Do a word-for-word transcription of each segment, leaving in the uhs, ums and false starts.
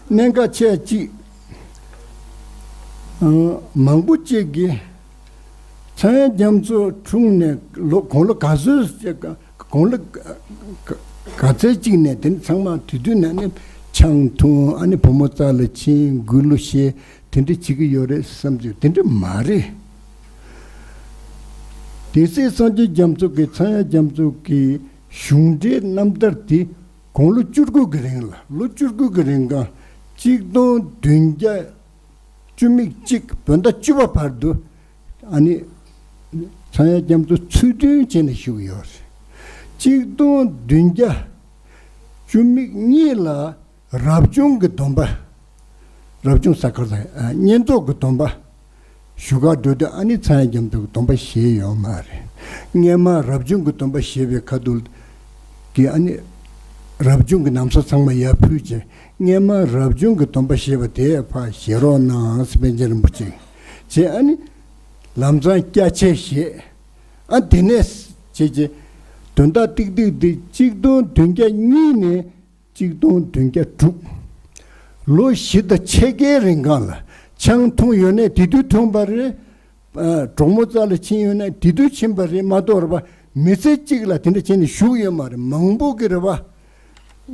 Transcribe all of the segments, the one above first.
གནད་འགག་ཆེ་གཅིག་ཨང་། མང་པོ་གཅིག་གིས་ཚངས་དབྱངས་རྒྱ་མཚོ་འཁྲུངས་ནས་ལོ་དགུང་ལོ་ག་ཚོད་དགུང་ལོ་ག་ཚོད་གཅིག་ནས་དེ་ཚང་མ་དུས་དུས་ནས་ནི་ཆང་འཐུང་ཨ་ནི་བུ་མོ་རྩ་ལ་ཕྱིན་དགུང་ལོ་བཤད་དེ་འདྲ་བྱེད་ཀྱི་ཡོད་རེད་བསམ་གྱི་དེ་འདྲ་མ་རེད། སྡེ་སྲིད་སངས་རྒྱས་རྒྱ་མཚོ་གི་ཚངས་དབྱངས་རྒྱ་མཚོ་གི་གཞུང་འབྲེལ་རྣམ་ཐར་དེ་དགུང་ལོ་བཅུ་དགུ་གི་རིང་ལ་ལོ་བཅུ་དགུ་གི་རིང་གང་གཅིག་སྟོང་བདུན་བརྒྱ་བཅུ་མེད་གཅིག་བོད་ཟླ་བཅུ་པ་བར་དུ་ཨ་ནི་ཚངས་དབྱངས་རྒྱ་མཚོ་ཚུལ་མཐུན་བྱས་ནས་བཞུགས་ཡོད་རེད། གཅིག་སྟོང་བདུན་བརྒྱ་བཅུ་མེད་གཉིས་ལ་རབ་བྱུང་གི་སྡོམ་པ། རབ་བྱུང་ས་ཁར་ས་བསྙེན་རྫོགས་ཀྱི་སྡོམ་པ་ཞུ་གར་འགྲོ་དུས་ཨ་ནི་ཚངས་དབྱངས་རྒྱ་མཚོ་གི་སྡོམ་པ་བཞེས་ཡོད་མ་རེད། སྔས་མ་རབ་བྱུང་གི་སྡོམ་པ་བཞེས་པའི་ཁ་ཐུག་གི་ཨ་ནི་རབ་བྱུང་གི་ན་བཟའ་ཚང་མ་ཡར་ཕུལ་བྱས་སྔས་མ་རབ་བྱུང་གི་སྡོམ་པ་བཞེས་པ་དེ་ཕར་བཞེས་རོགས་གནང་ཟེར་པཎ་ཆེན་རིན་པོ་ཆེ་བྱས་ཨ་ནི་ལམ་སང་སྐྱ་ཆས་བཞེས། ཨ་དེ་ནས་བྱས་རྗེས་དོན་དག་ཏིག་ཏིག་འདི་གཅིག་སྟོང་བདུན་བརྒྱ་གཉིས་ནས་གཅིག་སྟོང་བདུན་བརྒྱ་དྲུག་ལོ་བཞི་དང་ཕྱེད་ཀའི་རིང་གང་ལ་ཆང་འཐུང་ཡོད་ནས་དེ་དུས་འཐུང་པ་རེད། ཨ་གྲོགས་མོ་རྩ་ལ་ཕྱིན་ཡོད་ནས་དེ་དུས་ཕྱིན་པ་རེད་མ་གཏོགས་རེད་པ། མི་ཚེ་གཅིག་ལ་དེ་འདྲ་བྱས་ནས་བཞུགས་ཡོད་མ་རེད། མང་པོ་གི་རེད་པ།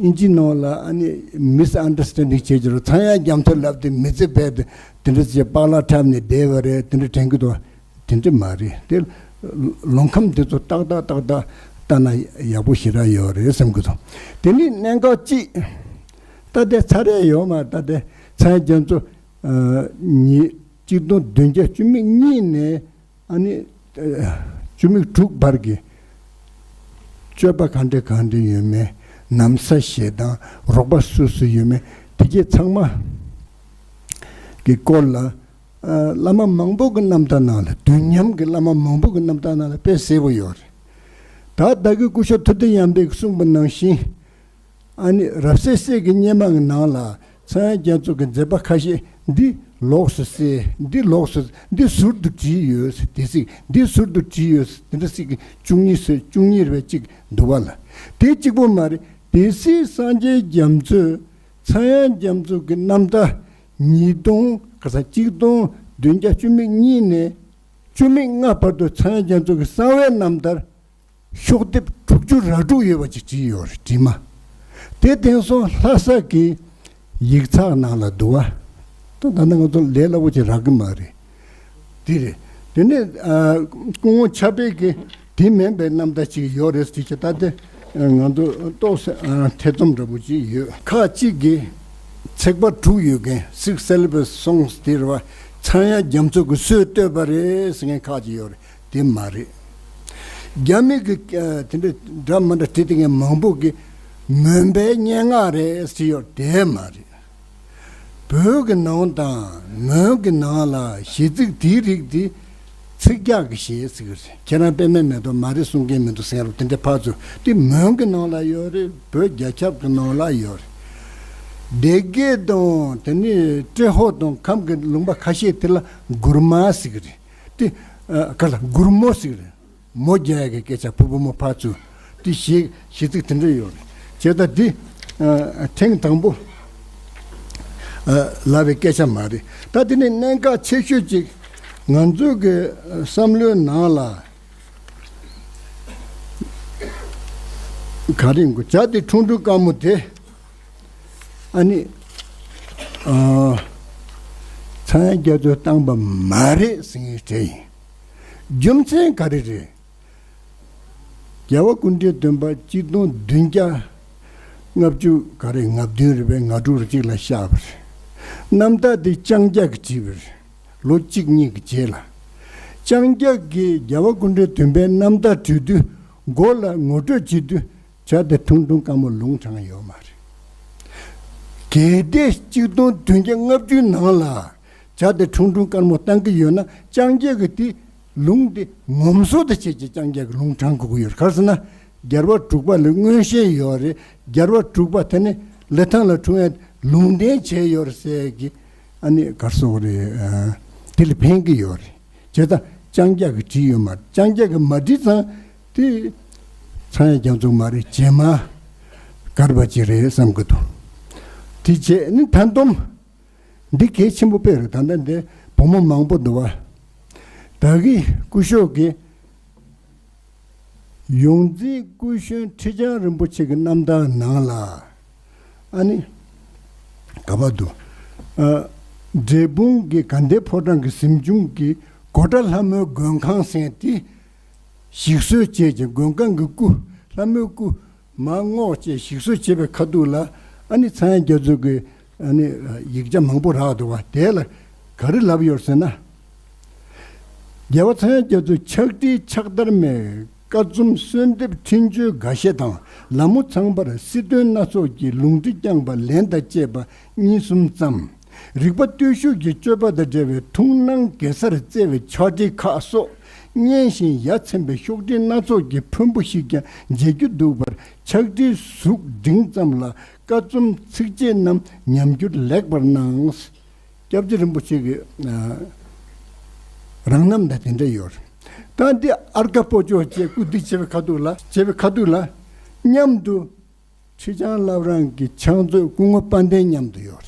ཨིན་ཇི་ནང་ལ་ཨ་ནི་མིས་ཨན་ཌར་སི་ཊེན་ཌིང་བྱས་ཀྱི་རེད། ཚངས་དབྱངས་རྒྱ་མཚོ་ལབ་དེ་མི་ཚེ་རྦད་དེ་དེ་འདྲ་བྱས་པགས་ལག་འཁྲབ་ནས་བསྡད་པ་རེད་དེ་འདྲ་དྲན་གི་འདུག་དེ་འདྲ་མ་རེད་དེ། ལོ་ཁམས་དེ་ཚོ་ཏག་ཏག་ཏག་ཏག་ལྟ་ན་ཡག་པོ་ཞེ་དྲག་ཡོད་རེད་བསམ་གི་འདུག་དེ་ནི་གནད་འགག་གཅིག་ད་ལྟའི་ཚར་རེ་ཡོད་མ་ད་ལྟའི་ཚངས་དབྱངས་རྒྱ་མཚོ་ཉིས་གཅིག་སྟོང་བདུན་བརྒྱ་བཅུ་མེད་གཉིས་ནས་ཨ་ནི་བཅུ་མེད་དྲུག་བར་གྱི་སྤྱོད་པ་གང་འདྲ་གང་འདྲ་ཡོད་མེད་ན་བཟའ་བཞེས་སྟངས་རོགས་པ་སུ་སུ་ཡོད་མེད་དེ་གྱད་ཚང་མ་གི་སྐོར་ལ། ཨ་བླ་མ་མང་པོ་གི་རྣམ་ཐར་ནང་ལ་དུས་མཉམ་གྱི་བླ་མ་མང་པོ་གི་རྣམ་ཐར་ནང་ལ་དཔེ་གསལ་པོ་ཡོད་རེད། ད་ད་གི་སྐུ་ཞབས་ཐུབ་བསྟན་ཡར་འཕེལ་གྱིས་གསུངས་པ་ནང་བཞིན། ཨ་ནི་རབ་གསལ་གསེར་གྱི་སྙེ་མ་གི་ནང་ལ་ཚངས་དབྱངས་རྒྱ་མཚོ་གི་མཛད་པ་ཁ་ཤས་འདི་ལོགས་སུ་གསལ་འདི་ལོགས་སུ་འདི་ཟུར་དུ་བྲིས་ཡོད་དེ་ཚིག་འདི་ཟུར་དུ་བྲིས་ཡོད་དེ་འདྲ་ཚིག་གི་བཅུ་གཉིས་སུ་བཅུ་གཉིས་རེ་བ་གཅིག་འདུག་བ་ལ། དེ་གཅིག་པོ་མ་རེད། སྡེ་སྲིད་སངས་རྒྱས་རྒྱ་མཚོས་ཚངས་དབྱངས་རྒྱ་མཚོ་གི་རྣམ་ཐར་ཉིས་སྟོང་ག་ས་གཅིག་སྟོང་བདུན་བརྒྱ་བཅུ་མེད་གཉིས་ནས་བཅུ་མེད་ལྔ་བར་དུ་ཚངས་དབྱངས་རྒྱ་མཚོ་གི་གསང་བའི་རྣམ་ཐར་ཤོག་ལྡེབ་དྲུག་ཅུ་ར་དྲུག་ཡོད་པ་ཅིག་བྲིས་ཡོད་རེད་བྲིས་མ། དེ་དེང་སང་ལྷ་ས་གི་ཡིག་ཚགས་ནང་ལ་འདུག་བ། ད་ད་ནི་ང་ཚོ་ལས་སླ་པོ་ཅིག་རག་གི་མ་རེད། དེ་རེད། དེ་ནས་ཨ་སྐུ་ངོ་ཕྱྭ་པས་ཀྱི་དེ་མིན་པའི་རྣམ་ཐར་ཅིག་ཡོད་རེད་ཟེར་གྱི་ད་དེ་ང་ཚོ་ཏོག་ཙམ་ཨ་ཐེ་ཚོམ་འདྲ་པོ་ཅིག་ཡོད། ཁག་ཅིག་གིས་ཚེག་བར་དྲུག་ཡོད་མཁན་Six Syllable Songs དེ་རེད་བ། ཚངས་དབྱངས་རྒྱ་མཚོ་གིས་སྲོལ་བཏོད་པ་རེད་ཟེར་མཁན་ཁག་ཅིག་ཡོད་རེད། དེ་མ་རེད། རྒྱ་མི་གི་ཨ་དེ་འདྲ་འདྲ་མི་འདྲ་བྲིས་བསྡད་མཁན་མང་པོ་གིས་མོན་པའི་སྙན་ངག་རེད་ཟེར་ཡོད་དེ་མ་རེད། བོད་ཀྱི་ནང་དང་མོན་གྱི་ནང་ལ་གཞས་ཚིག་དེའི་རིགས་འདི་ཚིག་རྒྱག་གི་གཞས་ཟེར་གི་རེད། ཁྱེད་རང་དཔེ་མེད་མེད་དོ་མ་རེད་གསུང་མཁན་མི་འདུག་ཟེར་རོ་དེ་འདྲ་ཕར་ཚུར་དེ་མོན་གྱི་ནང་ལ་ཡོད་རེད། བོད་རྒྱ་ཁྱབ་ཀྱི་ནང་ལ་ཡོད་རེད། སྡེ་དགེ་དང་དེ་ནས་ཏྲེ་ཧོར་དང་ཁམས་ཀྱི་ལུང་པ་ཁ་ཤས་དེ་ལ་མགུར་མ་ཟེར་གི་རེད། དེ་ཨ་ག་ལ་མགུར་མོ་ཟེར་གི་རེད། མོ་རྒྱག་ཡག་གི་སྐད་ཆ་ཕུ་བུ་མོ་ཕར་ཚུར་དེ་གཞས་གཞས་ཚིག་དེ་འདྲ་ཡོད་རེད། བྱས་ཙང་འདི་ཨ་ཐེངས་དང་པོ་ཨ་ལབ་པའི་སྐད་ཆ་མ་རེད། ད་དེ་ནས་གནད་འགག་ཆེ་ཤོས་ཅིག་ང་ཚོའི་གི་བསམ་བློའི་ནང་ལ་ག་རེ་ཡིན་དགོས་བྱ་དེ་ཁྲུང་ཁྲུང་དཀར་མོ་དེ་ཨ་ནི་ཨ་ཚངས་དབྱངས་རྒྱ་མཚོས་བཏང་པ་མ་རེད་ཟེར་མཁན་དེ་ཡིན། རྒྱུ་མཚན་ག་རེ་རེད། རྒྱལ་བ་སྐུ་ཕྲེང་བདུན་པ་གཅིག་སྟོང་བདུན་བརྒྱ་ལྔ་བཅུ་ག་རེ་ལྔ་བདུན་རེད་པས་ལྔ་དྲུག་རེ་གཅིག་ལ་གཤགས་པ་རེད། རྣམ་ཐར་འདི་ལྕང་སྐྱ་གིས་བྲིས་པ་རེད། ལོ་གཅིག་གཉིས་ཀྱི་རྗེས་ལ། ལྕང་སྐྱ་གིས་རྒྱལ་བ་སྐུ་ཕྲེང་བདུན་པའི་རྣམ་ཐར་བྲིས་དུས་མགོ་ལ་ངོ་སྤྲོད་བྱེད་དུས་བྱ་དེ་ཁྲུང་ཁྲུང་དཀར་མོ་ལུང་དྲངས་ཡོད་མ་རེད། གལ་ཏེ་གཅིག་སྟོང་བདུན་བརྒྱ་ལྔ་བཅུའི་ནང་ལ་བྱ་དེ་ཁྲུང་ཁྲུང་དཀར་མོ་བཏང་གི་ཡོད་ན་ལྕང་སྐྱ་གིས་དེ་ལུང་དེ་ངོམ་སོ་དེ་བྱས་ཀྱི་ལྕང་སྐྱ་གིས་ལུང་དྲངས་དགོས་ཀྱི་ཡོད་རེད། ག་རེ་ཟེར་ན་རྒྱལ་བ་དྲུག་པ་ལ་མངོན་ཤེས་ཡོད་རེད། རྒྱལ་བ་དྲུག་པ་དེ་ནི་ལི་ཐང་ལ་འཁྲུངས་ཡ་ལུང་བསྟན་བྱས་ཡོད་རེད་ཟེར་གི་ཨ་ནི་ག་རེ་ཟེར་དགོས་རེད། དེ་ལ་ཕན་གི་ཡོད་རེད། བྱས་ཙང་ལྕང་སྐྱ་གིས་བྲིས་ཡོད་མ་རེད། ལྕང་སྐྱ་གིས་མ་བྲིས་ཙང་དེ་ཚངས་དབྱངས་རྒྱ་མཚོ་མ་རེད། རྗེས་མ་གར་བ་ཅིག་རེད་བསམ་གི་འདུག་དེ་རྗེས་ནི་ད་དུང་འདི་གལ་ཆེན་པོ་དཔེ་རེད། ད་ལྟ་འདི་བུ་མོ་མང་པོ་འདུག་བ། ད་གི་སྐུ་ཞབས་ཀྱི་ཡོངས་འཛིན་སྐུ་གཞོན་ཁྲི་བྱང་རིན་པོ་ཆེ་གི་རྣམ་ཐར་ནང་ལ། ཨ་ནི་ག་པར་འདུག་ཨ། འབྲས་སྤུངས་ཀྱི་དགའ་ལྡན་ཕོ་བྲང་གི་གཟིམ་ཆུང་གི་སྒོ་གྲྭ་ལྷ་མོའི་མགོན་ཁང་ཟེར་དེ་ཞིག་གསོ་བྱས་ཀྱི་མགོན་ཁང་གི་སྐུ་ལྷ་མོའི་སྐུ་མར་བསྔོགས་བྱས་ཞིག་གསོ་བྱས་པའི་ཁ་ཐུག་ལ། ཨ་ནི་ཚངས་དབྱངས་རྒྱ་མཚོ་གི་ཨ་ནི་ཡིག་ཆ་མང་པོ་རག་འདུག་བ། དེ་ལ་ག་རེ་ལབ་ཡོད་ཟེར་ན། རྒྱལ་བ་ཚངས་དབྱངས་རྒྱ་མཚོའི་ཕྱག་བྲིས་ཕྱག་བསྟར་མའི་བཀའ་རྩོམ་གསོལ་འདེབས་འཕྲིན་བཅོལ་འགའ་ཤས་དང་། ལ་མོ་ཚངས་པར་སྲིད་དོན་སྣ་ཚོགས་ཀྱི་ལུང་འདྲེན་བསྐྱངས་པ་ལན་དང་བཅས་པ་གཉིས་གསུམ་ཙམ། རིག་པ་བརྟུལ་ཞུགས་ཀྱི་སྤྱོད་པ་དང་འབྲེལ་བའི་ཐུགས་སྣང་གེ་སར་རྩེ་བའི་ཕྱག་བྲིས་ཁག་སོགས་སྙན་ཞིང་ཡ་མཚན་པའི་ཤོག་དྲིལ་སྣ་ཚོགས་ཀྱི་ཕོན་པོ་ཞིག་ཀྱང་མཇལ་རྒྱུ་འདུག་པར། ཕྱག་བྲིས་གཟུགས་འབྲིང་ཙམ་ལ་བཀའ་རྩོམ་ཚིགས་བཅད་རྣམས་ཉམས་འགྱུར་ལེགས་པར་གནང་། སྐྱབས་རྗེ་རིན་པོ་ཆེ་གི་ཨ་རང་རྣམ་དང་དེ་འདྲ་ཡོད། ད་འདི་ཨར་ཀ་པོ་ཅོ་བཅས་སྐུ་འདི་བྱེད་པའི་ཁ་ཐུག་ལ། བྱེད་པའི་ཁ་ཐུག་ལ་མཉམ་དུ་ཁྲི་བྱང་བླ་བྲང་གི་ཕྱག་མཛོད་སྐུ་ངོ་དཔལ་ལྡན་མཉམ་དུ་ཡོད།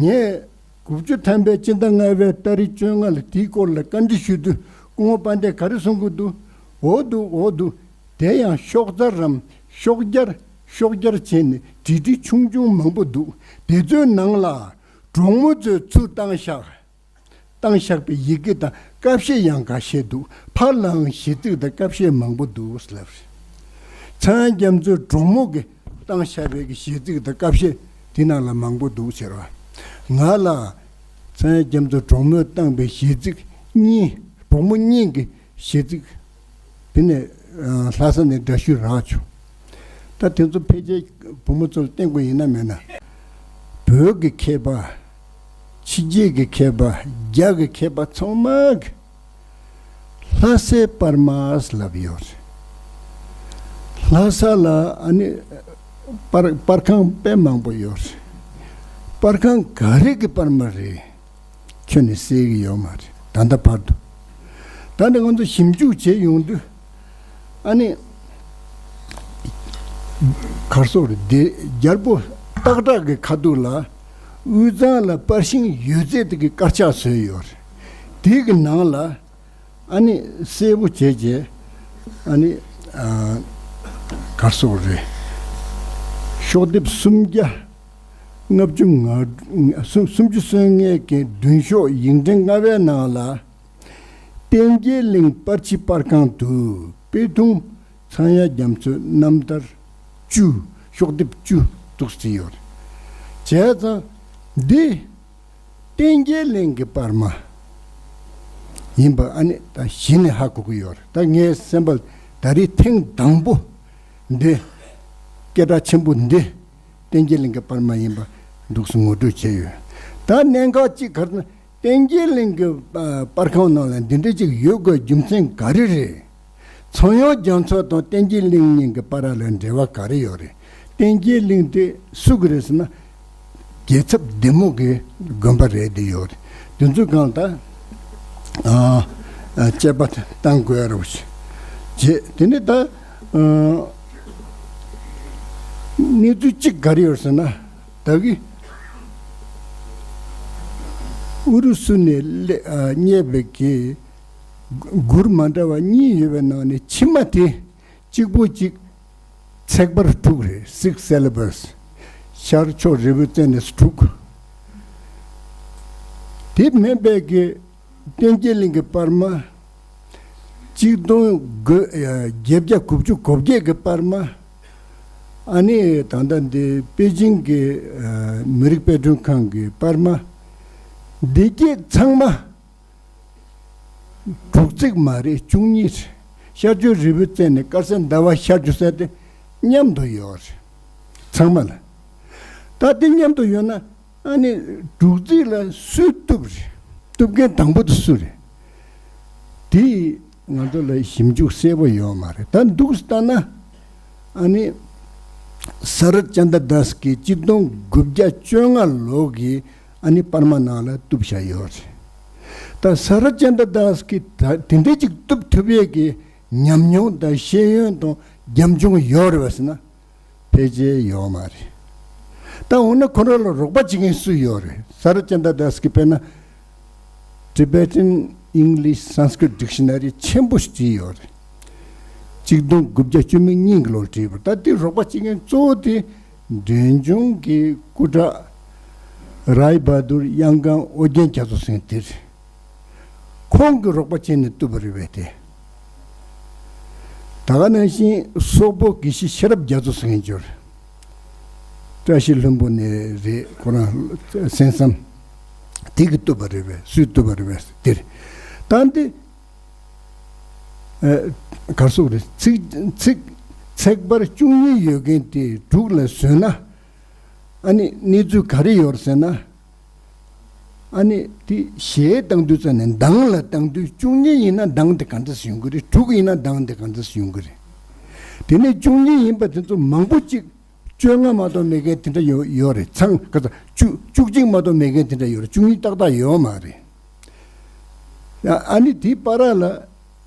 ངས་དགུ་བཅུ་ཐམ་པའི་སྤྱི་ཟླ་ལྔ་པའི་ཏ་རིག་བཅོ་ལྔ་ལ་དེའི་སྐོར་ལ་བཀའ་འདྲི་ཞུས་དུས། སྐུ་ངོ་དཔལ་ལྡན་ག་རེ་གསུང་གི་འདུག་འོ་འདུག་འོ་འདུག་དེ་ཡང་ཤོག་རྩར་རམ་ཤོག་རྒྱར་ཤོག་རྒྱར་བྱས་ནས་བྲིས་བྲིས་ཆུང་ཆུང་མང་པོ་འདུག་དེ་ཚོའི་ནང་ལ་གྲོགས་མོ་ཚོས་ཚུར་བཏང་བཞག་བཏང་བཞག་པའི་ཡི་གེ་དང་ཀ་བཤད་ཡང་འགའ་ཤས་འདུག་ཕར་ལའང་གཞས་ཚིག་དང་ཀ་བཤད་མང་པོ་འདུག་ལབ་རེད། ཚངས་དབྱངས་རྒྱ་མཚོའི་གྲོགས་མོ་གིས་བཏང་བཞག་པའི་གཞས་ཚིག་དང་ཀ་བཤད་དེ་ནང་ལ་མང་པོ་འདུག་ཟེར་བ། ང་ལ་ཚངས་དབྱངས་རྒྱ་མཚོའི་གྲོགས་མོས་བཏང་པའི་གཞས་ཚིག་གཉིས། གྲོགས་མོ་གཉིས་ཀྱི་གཞས་ཚིག་དེ་ནས་ཨ་ལྷ་ས་ནས་འདྲ་བཤུས་རག་བྱུང་། ད་དེ་ཚོ་ཕལ་ཆེར་བུ་མོ་ཚོར་བསྟན་དགོས་ཡིན་ན་མེད་ན། བོད་ཀྱི་མཁས་པ། ཕྱི་རྒྱལ་གྱི་མཁས་པ། རྒྱ་གི་མཁས་པ་ཚང་མ་གིས་ལྷ་སའི་པར་མ་ལབ་ཡོད་རེད། ལྷ་ས་ལ་ཨ་ནི་པར་པར་ཁང་དཔེ་མང་པོ་ཡོད་རེད། པར་ཁང་ག་རེ་གི་པར་མ་རེད། ཁྱོན་ནས་གསལ་གྱི་ཡོད་མ་རེད་ད་ལྟ་བར་དུ། ད་ནི་ང་ཚོ་ཞིབ་འཇུག་བྱས་ཡོང་དུས། ཨ་ནི་གར་སོགས་རེད་དེ། རྒྱལ་པོ་སྟག་བྲག་གི་ཁ་ཐུག་ལ་དབུས་གཙང་ལ་པར་ཤིང་ཡོད་ཚད་དེ་གི་དཀར་ཆག་བཟོས་ཡོད་རེད། དེ་གི་ནང་ལ་ཨ་ནི་གསལ་པོ་བྱས་བྱས། ཨ་ནི་ཨ་གར་སོགས་རེད། ཤོག་ལྡེབ་སུམ་བརྒྱ་ལྔ་བཅུ་ང་སུམ་སུམ་ཅུ་སོ་ལྔའི་གི་མདུན་ཤོག་ཡིག་ཕྲེང་ལྔ་པའི་ནང་ལ། བསྟན་རྒྱས་གླིང་པར་ཕྱིས་པར་ཁང་དུ་དཔེ་ཐུང་ཚངས་དབྱངས་རྒྱ་མཚོའི་རྣམ་ཐར་བཅུ། ཤོག་ལྡེབ་བཅུ་འདུག་སེ་ཡོད་རེད། བྱས་ཙང་འདི་བསྟན་རྒྱས་གླིང་གི་པར་མ་ཡིན་པ་ཨ་ནི་ད་གཞི་ནས་ཧ་གོ་གི་ཡོད་རེད། ད་ངའི་སེམས་པ་ད་རེས་ཐེངས་དང་པོ་འདི་སྐད་གྲགས་ཆེན་པོ་འདི་བསྟན་རྒྱས་གླིང་གི་པར་མ་ཡིན་པ་འདུག་སེ་ངོ་སྤྲོད་བྱས་ཡོད། ད་གནད་འགག་གཅིག་ག་རེ་ན། བསྟན་རྒྱས་གླིང་གི་ཨ་པར་ཁང་ནང་ལ་འདི་འདྲ་ཅིག་ཡོད་དགོས་རྒྱུ་མཚན་ག་རེ་རེད། ཚངས་དབྱངས་རྒྱ་མཚོ་དང་བསྟན་རྒྱས་གླིང་གཉིས་ཀྱི་བར་ལ་འབྲེལ་བ་ག་རེ་ཡོད་རེད། བསྟན་རྒྱས་གླིང་དེ་སུ་གི་རེད་ཟེར་ན། རྒྱལ་ཚབ་བདེ་མོ་གི་དགོན་པ་རེད་དེ་ཡོད་རེད། དེ་ཚོའི་སྒང་ད་ཨ་ཨ་དཔྱད་པ་བཏང་དགོས་རེད་བྱས། དེ་ནས་ད་ཨ་གནས་ཚུལ་གཅིག་ག་རེ་ཡོད་ཟེར་ན། ད་གི་ཨུ་རུ་སུ་ནས་སླེ་ཨ་རྙེད་པའི་གི་མགུར་མ་འདྲ་བ་གཉིས་ཡོད་པའི་ནང་ནས་ཕྱི་མ་དེ་གཅིག་པོ་གཅིག་ཚེག་བར་དྲུག་རེད། Six syllables། ཤར་ཕྱོགས་རི་བོའི་རྩེ་ནས་དྲུག་དེ་མིན་པའི་གི་བསྟན་རྒྱས་གླིང་གི་པར་མ་གཅིག་སྟོང་དགུ་ཨ་བརྒྱད་བརྒྱ་དགུ་བཅུ་གོ་བརྒྱད་ཀྱི་པར་མ། ཨ་ནི་ད་ལྟ་འདི་པེ་ཅིང་གི་ཨ་མི་རིགས་དཔེ་སྐྲུན་ཁང་གི་པར་མ། འདི་སྐད་ཚང་མ་དྲུག་ཚེག་མ་རེད། བཅུ་གཉིས་རེད། ཤར་ཕྱོགས་རི་བོའི་རྩེ་ནས་དཀར་གསལ་ཟླ་བ་ཤར་རྒྱུ་ཟེར་དེ་མཉམ་དུ་ཡོད་རེད། ཚང་མ་ལ། ད་དེ་མཉམ་དུ་ཡོད་ན་ཨ་ནི་དྲུག་ཚེག་ལ་སུས་གཏུབ་རེད། གཏུབ་མཁན་དང་པོ་དེ་སུ་རེད། དེ་ང་ཚོ་ལ་ཞིབ་འཇུག་གསལ་པོ་ཡོད་མ་རེད། ད་འདུག་ལྟ་ན་ཨ་ནི་ས་རད་ཅན་ད་དཱས་ཀྱི་གཅིག་སྟོང་དགུ་བརྒྱ་བཅོ་ལྔ་ལོ་གི་ཨ་ནི་པར་མ་ནང་ལ་གཏུབ་བཞག་ཡོད་རེད། ད་ས་རད་ཅན་ད་དཱས་ཀྱིས་ད་དེ་འདྲ་ཅིག་གཏུབ་ཐུབ་ཡས་ཀྱི་ཉམས་མྱོང་དང་ཤེས་ཡོན་དང་རྒྱབ་ལྗོངས་ཡོད་རེད་པས་ཟེར་ན། ཕལ་ཆེར་ཡོད་མ་རེད། ད་འོ་ན་ཁོ་རང་ལ་རོགས་པ་བྱེད་མཁན་སུ་ཡོད་རེད། ས་ར་ཅན་ད་དཱས་ཀྱིས་དཔེར་ན་Tibetan English Sanskrit Dictionary ཆེན་པོ་ཞིག་བྲིས་ཡོད་རེད། གཅིག་སྟོང་དགུ་བརྒྱ་བཅུ་མེད་གཉིས་ཀྱི་ལོར་བྲིས་པ། ད་དེ་རོགས་པ་བྱེད་མཁན་གཙོ་བོ་དེ་འབྲས་ལྗོངས་ཀྱི་སྐུ་དྲག་རའི་བྷ་དུར་གཡང་སྒམ་ཨོ་རྒྱན་རྒྱ་མཚོ་ཟེར་མཁན་དེ་རེད། ཁོང་གིས་རོགས་པ་བྱས་ནས་བཏུབ་པ་རེད་པས་དེ། ད་ག་ནང་བཞིན་སོག་པོ་དགེ་བཤེས་ཤེས་རབ་རྒྱ་མཚོ་ཟེར་མཁན་ཅིག་ཡོད་རེད། བཀྲ་ཤིས་ལྷུན་པོ་ནས་རེད། ཁོ་རང་གསན་བསམ་དེ་གིས་བཏུབ་པ་རེད་པས། སུས་བཏུབ་པ་རེད་པས་དེ་རེད། ད་འདི་ཨ་གར་སོག་རེད། ཚིག་ཚིག་ཚེག་བར་བཅུ་གཉིས་ཡོད་མཁན་དེ་དྲུག་ལ་བཟོས་ན། ཨ་ནི་གནས་ཚུལ་ག་རེ་ཡོད་ཟེར་ན། ཨ་ནི་དེ་གཞས་བཏང་དུས་ཙམ་ནས་གདངས་ལ་བཏང་དུས་བཅུ་གཉིས་ཡིན་ན་གདངས་དེ་ག་འདྲ་ཞིག་ཡོང་གི་རེད། དྲུག་ཡིན་ན་གདངས་དེ་ག་འདྲ་ཞིག་ཡོང་གི་རེད། དེ་ནས་བཅུ་གཉིས་ཡིན་པ་དེ་ཚོ་མང་པོ་ཅིག་བཅོ་ལྔ་མ་གཏོགས་མེད་མཁན་དེ་འདྲ་ཡོད་ཡོད་རེད། ཚང་ག་ཚ་བཅུ་བཅུ་གཅིག་མ་གཏོགས་མེད་མཁན་དེ་འདྲ་ཡོད་རེད། བཅུ་གཉིས་ཏག་ཏག་ཡོད་མ་རེད། ཡ་ཨ་ནི་དེའི་བར་ལ་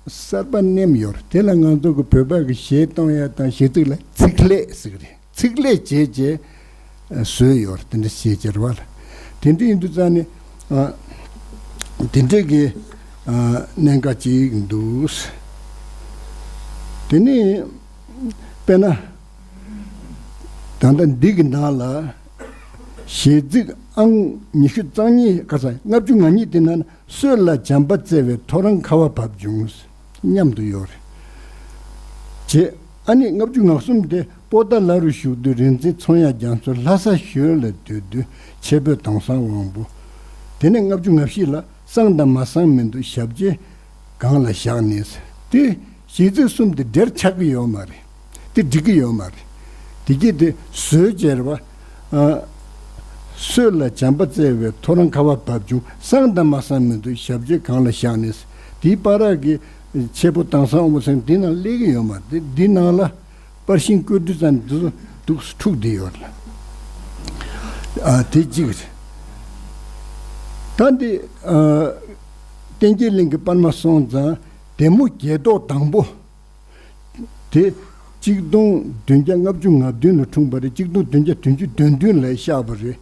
གསར་པ་མནན་ཡོད་རེད། དེ་ལ་ང་ཚོ་གི་བོད་པ་གི་གཞས་གཏོང་ཡ་དང་གཞས་ཚིག་ལ་ཚིག་ལྷད་ཟེར་གི་རེད། ཚིག་ལྷད་བྱས་བྱས་བཟོས་ཡོད་རེད། དེ་འདྲ་བྱས་བྱས་རེད་བ། དེ་འདྲ་ཡིན་དུས་ཙང་ནི་ཨ་དེ་འདྲ་གི་ཨ་གནད་འགག་ཅིག་འདུག་དེ་ནི་དཔེར་ན་ད་ལྟ་འདི་གི་ནང་ལ་གཞས་ཚིག་ཨང་ཉི་ཤུ་རྩ་གཉིས་ག་ས་ལྔ་བཅུ་ང་གཉིས་དེ་ནང་སྲོད་ལ་བྱམས་པ་བརྩེ་བའི་ཐོ་རངས་ཁ་བ་བབས་བྱུང་། མཉམ་དུ་ཡོད་རེད། བྱས། ཨ་ནི་ལྔ་བཅུ་ང་གསུམ་དེ་པོ་ཏཱ་ལ་རུ་བཞུགས་དུས་རིག་འཛིན་ཚངས་དབྱངས་རྒྱ་མཚོ་ལྷ་ས་ཞོལ་ལ་སྡོད་དུས་ཆེ་བོད་དྭངས་གཙང་དབང་པོ། དེ་ནས་ལྔ་བཅུ་ང་བཞི་ལ་སངས་དང་མ་གསང་མི་འདུག་ཞབས་རྗེས་གང་ལ་བཞག་ནས། དེ་གཞས་ཚིག་གསུམ་དེ་འདིར་ཆགས་ཀྱི་ཡོད་མ་རེད། དེ་འགྲིག་གི་ཡོད་མ་རེད། དེ་གྱིས་དེ་བཟོས་བྱས་རེད་བ། ཨ། སྲོད་ལ་བྱམས་པ་བརྩེ་བའི་ཐོ་རངས་ཁ་བ་བབས་བྱུང་། གསང་དང་མ་གསང་མི་འདུག་ཞབས་རྗེས་གང་ལ་བཞག་ནས། དེའི་བར་གྱི་ཆེ་བོད་དྭངས་གཙང་དབང་པོ་ཟེར་འདི་ནང་སླེབས་ཀྱི་ཡོད་མ་རེད། འདི་ནང་ལ་པར་ཤིང་བརྐོས་དུས་ཙམ་འདི་ཚོ་འདུག་འཁྲུག་བསྡད་ཡོད་རེད། ཨ་དེ་གཅིག་རེད། ད་འདི་ཨ་བསྟན་རྒྱས་གླིང་གི་པར་མ་སོང་ཙང་དེ་མོ་རྒྱལ་ཐོག་དང་པོ། དེ་གཅིག་སྟོང་བདུན་བརྒྱ་ལྔ་བཅུ་ང་བདུན་ལ་འཁྲུངས་པ་རེད། གཅིག་སྟོང་བདུན་བརྒྱ་བདུན་ཅུ་དོན་བདུན་ལ་བཞག་པ་རེད།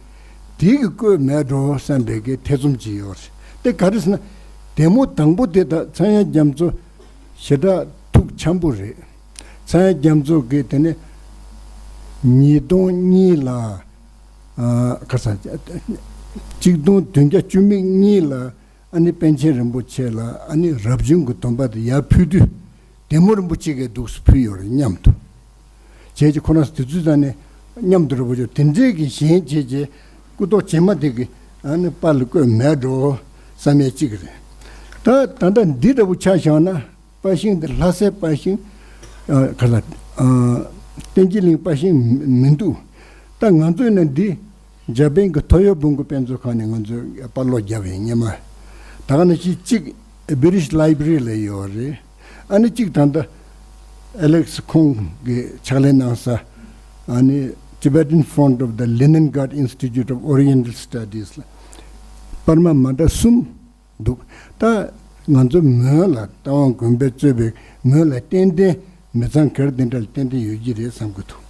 དེ་གི་བརྐོས་མེད་འགྲོ་བསམ་པའི་གི་ཐེ་ཚོམ་ཅིག་ཡོད་རེད། དེ་ག་རེ་ཟེར་ན། དེ་མོ་དང་པོ་དེ་དང་ཚངས་དབྱངས་རྒྱ་མཚོ་ཞེ་དྲག་ཐུགས་འཆམ་པོ་རེད། ཚངས་དབྱངས་རྒྱ་མཚོ་གིས་དེ་ནས་ཉིས་སྟོང་གཉིས་ལ་ཨ་ག་ས་གཅིག་སྟོང་བདུན་བརྒྱ་བཅུ་མེད་གཉིས་ལ། ཨ་ནི་པཎ་ཆེན་རིན་པོ་ཆེ་ལ་ཨ་ནི་རབ་བྱུང་གི་སྡོམ་པ་དེ་ཡར་ཕུལ་དུས། དེ་མོ་རིན་པོ་ཆེ་གིས་འདུག་སེ་ཕུལ་ཡོད་རེད་མཉམ་དུ། བྱས་ཀྱི་ཁོ་རང་དེ་ཚོའི་ས་ནས་མཉམ་དུ་རིན་པོ་ཆེ་དེ་འདྲའི་གི་གཞན་བྱས་རྗེས་སྐུ་ཐོག་རྗེས་མ་དེ་གི་ཨ་ནི་པར་ལ་བརྐོས་མེད་འགྲོ་བསམ་ཡས་གཅིག་རེད། ད་ད་ལྟ་འདི་འདྲ་བོ་ཆ་བཞག་ན་པར་ཤིང་འདི་ལྷ་སའི་པར་ཤིང་ཨ་ག་ལ་ཨ་བསྟན་རྒྱས་གླིང་པར་ཤིང་མི་མི་འདུག་ད་ང་ཚོས་ན་འདི། འཇར་པན་གྱི་ཐོ་ཡོ་བོན་གྱི་དཔེ་མཛོད་ཁང་ནས་ང་ཚོས་པར་སློག་བརྒྱབ་པའི་སྔོན་མ། ད་ག་ནང་བཞིན་གཅིག་British Library ལ་ཡོད་རེད། ཨ་ནི་གཅིག་ད་ལྟ་ཨེ་ལེག་སི་ཁོང་གིས་ཕྱག་ལས་གནང་ས། ཨ་ནི་Tibetan Fund of the Leningrad Institute of Oriental Studies ལ་པར་མ་མ་འདྲ་གསུམ་འདུག་ད་ང་ཚོ་མོན་ལ་རྟ་དབང་དགོན་པས་གཙོས་པའི་མོན་ལ་ཏན་ཏན་མི་ཚང་སྒེར་དེ་འདྲ་ལ་ཏན་ཏན་ཡོད་ཀྱི་རེད་བསམ་གྱི་འདུག་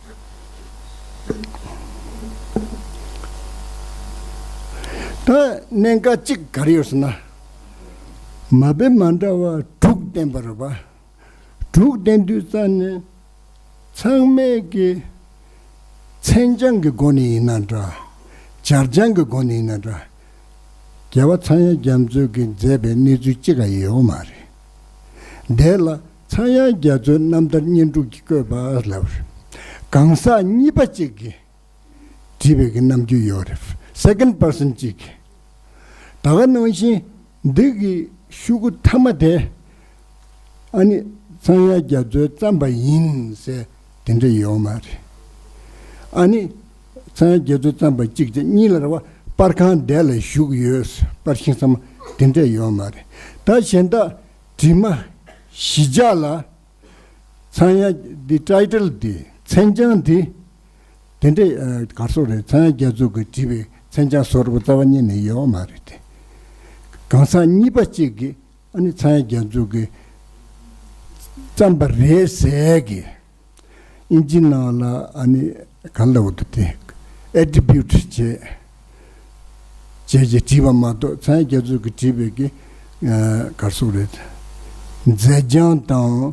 ད་གནད་འགག་གཅིག་ག་རེ་ཡོད་ཟེར་ན། མ་དཔེ་མ་འདྲ་བ་དྲུག་བསྟན་པ་རེད་པ། དྲུག་བསྟན་དུས་ཙམ་ནས་ཚང་མས་ཀྱི་མཚན་བྱང་གི་སྒོ་ནས་ཡིན་ན་འདྲ། སྦྱར་བྱང་གི་སྒོ་ནས་ཡིན་ན་འདྲ། རྒྱལ་བ་ཚངས་དབྱངས་རྒྱ་མཚོས་ཀྱིས་མཛད་པའི་གནས་ཚུལ་གཅིག་ཀྱང་ཡོད་མ་རེད། དེ་ལ་ཚངས་དབྱངས་རྒྱ་མཚོའི་རྣམ་ཐར་བསྙེན་སྒྲུབ་ཀྱི་བཀོད་པ་ལབ་རེད། གང་ཟག་གཉིས་པ་གཅིག་གིས་བྲིས་པའི་གི་རྣམ་འགྱུར་ཡོད་རེད། Second person་གཅིག་གིས། ད་ག་ནང་བཞིན་འདི་གི་ཤོག་གུ་མཐའ་མ་དེ་ཨ་ནི་ཚངས་དབྱངས་རྒྱ་མཚོས་བརྩམས་པ་ཡིན་ཟེར་དེ་འདྲ་ཡོད་མ་རེད། ཨ་ནི་ཚངས་དབྱངས་རྒྱ་མཚོས་བརྩམས་པ་གཅིག་བྱས་གཉིས་ལ་རེད་པ། པར་ཁང་དེ་ལ་བཞུགས་ཡོད་པར་ཤིང་ཚང་མ་དེ་འདྲ་ཡོད་མ་རེད། ད་གཞན་དག་བྲིས་མ་གཞི་ཆགས་ལ་ཚངས་དབྱངས་འདི་ཊའི་ཊལ་འདི་མཚན་བྱང་འདི་དེ་འདྲའི་ཨ་གར་སོགས་རེད། ཚངས་དབྱངས་རྒྱ་མཚོ་གིས་བྲིས་པའི་མཚན་བྱང་བཟོ་འདྲ་པོ་རྩ་བ་ཉིད་ནས་ཡོད་མ་རེད་དེ། གང་ཟག་གཉིས་པ་གཅིག་གིས་ཨ་ནི་ཚངས་དབྱངས་རྒྱ་མཚོ་གིས་བརྩམས་པ་རེད་ཟེར་གི། ཨིན་ཇི་ནང་ལ་ཨ་ནི་ག་ལ་འོ་དུ་དེ་ ཨེ་ཊི་རི་བིའུ་ཊི་བྱས། བྱས་བྱས་བྲིས་པ་མ་གཏོགས། ཚངས་དབྱངས་རྒྱ་མཚོ་གིས་བྲིས་པའི་གི་ཨ་ག་རེ་ཟེར་དགོས་རེད། མཛད་བྱང་དང་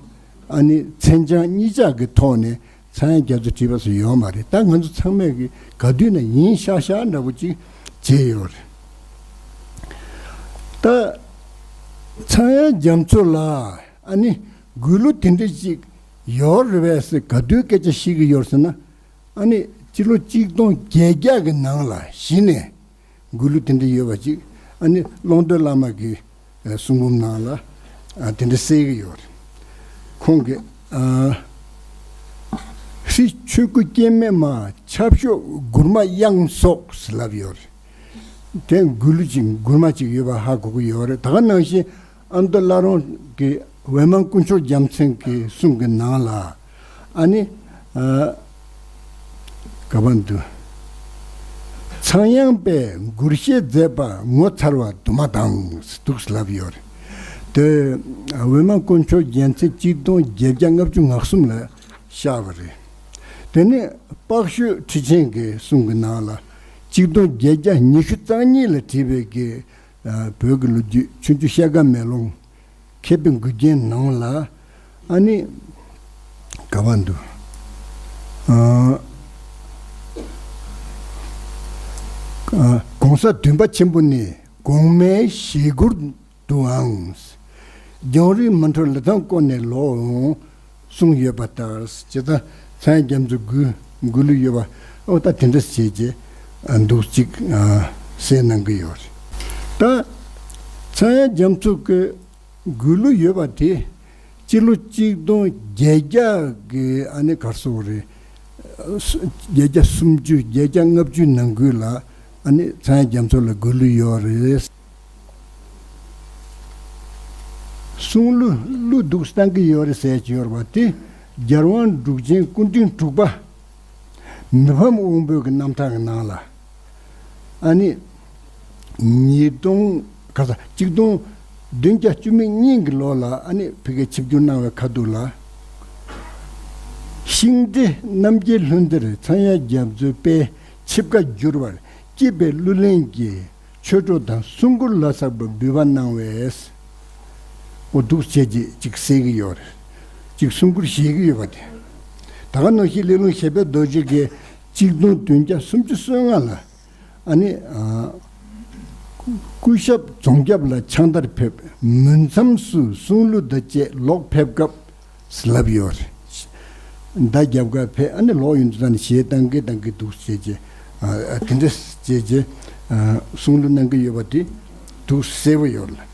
ཨ་ནི་མཚན་བྱང་གཉིས་ཆ་གི་ཐོག་ནས་ཚངས་དབྱངས་རྒྱ་མཚོས་བྲིས་པ་སུ་ཡོད་མ་རེད། ད་ང་ཚོ་ཚང་མས་གི་ག་དུས་ན་ཡིན་ཤག་ཤག་འདྲ་པོ་ཅིག་བྱས་ཡོད་རེད། ད་ཚངས་དབྱངས་རྒྱ་མཚོ་ལ་ཨ་ནི་མགུར་གླུ་དེ་འདྲ་ཅིག་ཡོད་རེད་པས་ཟེར་ག་དུས་སྐད་ཆ་བཤད་གི་ཡོད་ཟེར་ན། ཨ་ནི་སྤྱི་ལོ་གཅིག་སྟོང་བརྒྱད་བརྒྱ་གི་ནང་ལ་གཞི་ནས་མགུར་གླུ་དེ་འདྲ་ཡོད་པ་ཅིག་ཨ་ནི་ཀློང་རྡོལ་བླ་མ་གི་ཨ་གསུང་འབུམ་ནང་ལ་ཨ་དེ་འདྲ་གསལ་གི་ཡོད་རེད། ཁོང་གིས་ཨ་ཧྲཱིཿཆོས་སྐུ་སྐྱེ་མེད་མ། ཆབ་ཤོག་མགུར་མ་དབྱངས་སོགས་ཟེར་ལབ་ཡོད་རེད། དེ་མགུར་གླུ་ཅིག་མགུར་མ་ཅིག་ཡོད་པ་ཧ་གོ་གི་ཡོད་རེད། ད་ག་ནང་བཞིན་ཨ་མདོ་བླ་རུང་གི་ཝེར་མ་དཀོན་མཆོག་རྒྱལ་མཚན་གྱི་གསུང་གི་ནང་ལ་ཨ་ནི་ཨ་ག་པར་འདུག་ཚངས་དབྱངས་པས་མགུར་བཤད་མཛད་པ། ངོ་མཚར་བ་དུ་མ་དང་འདུག་ལབ་ཡོད་རེད། དེ་ཝེར་མ་དཀོན་མཆོག་རྒྱལ་མཚན་གཅིག་སྟོང་བརྒྱད་བརྒྱ་ལྔ་བཅུ་ང་གསུམ་ལ་ཤར་བ་རེད། དེ་ནས་དཔག་ཤོད་ཁྲི་ཆེན་གྱི་གསུང་གི་ནང་ལ་གཅིག་སྟོང་བརྒྱད་བརྒྱ་ཉི་ཤུ་རྩ་གཉིས་ལ་བྲིས་པའི་གི་ཨ་བོད་ཀྱི་ལོ་རྒྱུས་ཆུང་ཆུང་ཤ་སྐམ་མེ་ལོང་མཁས་པའི་མགུལ་རྒྱན་ནང་ལ་ཨ་ནི་ག་པར་འདུག་ཨ་ཨ་གོང་ས་བདུན་པ་ཆེན་པོ་ནི་གོང་མའི་ཞལ་མགུར་དུའང་། རྒྱང་རིང་མ་འཕྲོ་ལི་ཐང་བསྐོར་ནས་ལོག་འོང་གསུངས་ཡོད་པ་ལྟར། ཇི་ལྟར་ཚངས་དབྱངས་རྒྱ་མཚོའི་མགུར་མགུར་གླུ་ཡོད་པ། ཨོ་ད་དེ་འདྲ་བྱས་རྗེས་འདུག་ཅིག་གསལ་གནང་གི་ཡོད་རེད། ད་ཚངས་དབྱངས་རྒྱ་མཚོ་གི་མགུར་གླུ་ཡོད་པ་དེ་སྤྱི་ལོ་གཅིག་སྟོང་བརྒྱད་བརྒྱ་གི་ཨ་ནི་ག་རེ་ཟེར་དགོས་རེད། བརྒྱད་བརྒྱ་སུམ་ཅུ་བརྒྱད་བརྒྱ་ལྔ་བཅུ་ནང་ཁུལ་ལ་ཨ་ནི་ཚངས་དབྱངས་རྒྱ་མཚོ་ལ་མགུར་གླུ་ཡོད་རེད། གསུང་གླུ་གླུ་འདུག་སེ་བཏང་གི་ཡོད་རེད་ཟེར་གྱི་ཡོད་རེད་པ། དེ་རྒྱལ་དབང་འབྲུག་ཆེན་སྐུ་ཕྲེང་དྲུག་པ་མི་ཕམ་དབང་པོ་གི་རྣམ་ཐར་གྱི་ནང་ལ་ཨ་ནི་ཉིས་སྟོང་ག་ས་གཅིག་སྟོང་བདུན་བརྒྱ་བཅུ་མེད་གཉིས་ཀྱི་ལོ་ལ་ཨ་ནི་ཕ་གིར་ཆིབས་བསྒྱུར་གནང་བའི་ཁ་ཐུག་ལ། ཤིང་འབྲས་རྣམ་རྒྱལ་ལྷུན་གཏེར་ཚངས་དབྱངས་རྒྱ་མཚོའི་དཔལ་ཆིབས་ཁ་བསྒྱུར་བར་བསྐྱེད་པའི་གླུ་ལེན་གྱི་ཆོས་གྲོགས་དང་གསུང་མགུར་ལ་སོགས་པ་འབུལ་བ་གནང་བས། འོ་འདུག་སེ་བྱས་རྗེས་ཅིག་གསལ་གྱི་ཡོད་རེད། ཅིག་གསུང་མགུར་བཞེས་ཀྱི་ཡོད་པ་དེ། ད་ག་ནང་བཞིན་སླེ་ལུང་ཞབས་པད་རྡོ་རྗེ་གིས་གཅིག་སྟོང་བདུན་བརྒྱ་སུམ་ཅུ་སོ་ལྔ་ལ་ཨ་ནི་ཨ་སྐུ་ཞབས་རྫོང་རྒྱབ་ལ་ཕྱག་མཐར་ཕེབས། མུན་མཚམས་སུ་གསུང་གླུ་དང་བཅས་ལོག་ཕེབས་སྐབས་ལབ་ཡོད་རེད། མདའ་རྒྱབ་ཁར་ཕེབས། ཨ་ནི་ལོག་ཡོང་དུས་ད་ནི་གཞས་བཏང་གི་བཏང་གི་འདུག་ཟེར་རྗེས་ཨ་ཨ་དེ་འདྲ་ཟེར་རྗེས་ཨ་གསུང་གླུ་གནང་གི་ཡོད་པ་དེ་འདུག་གསལ་པོ་ཡོད་ལ།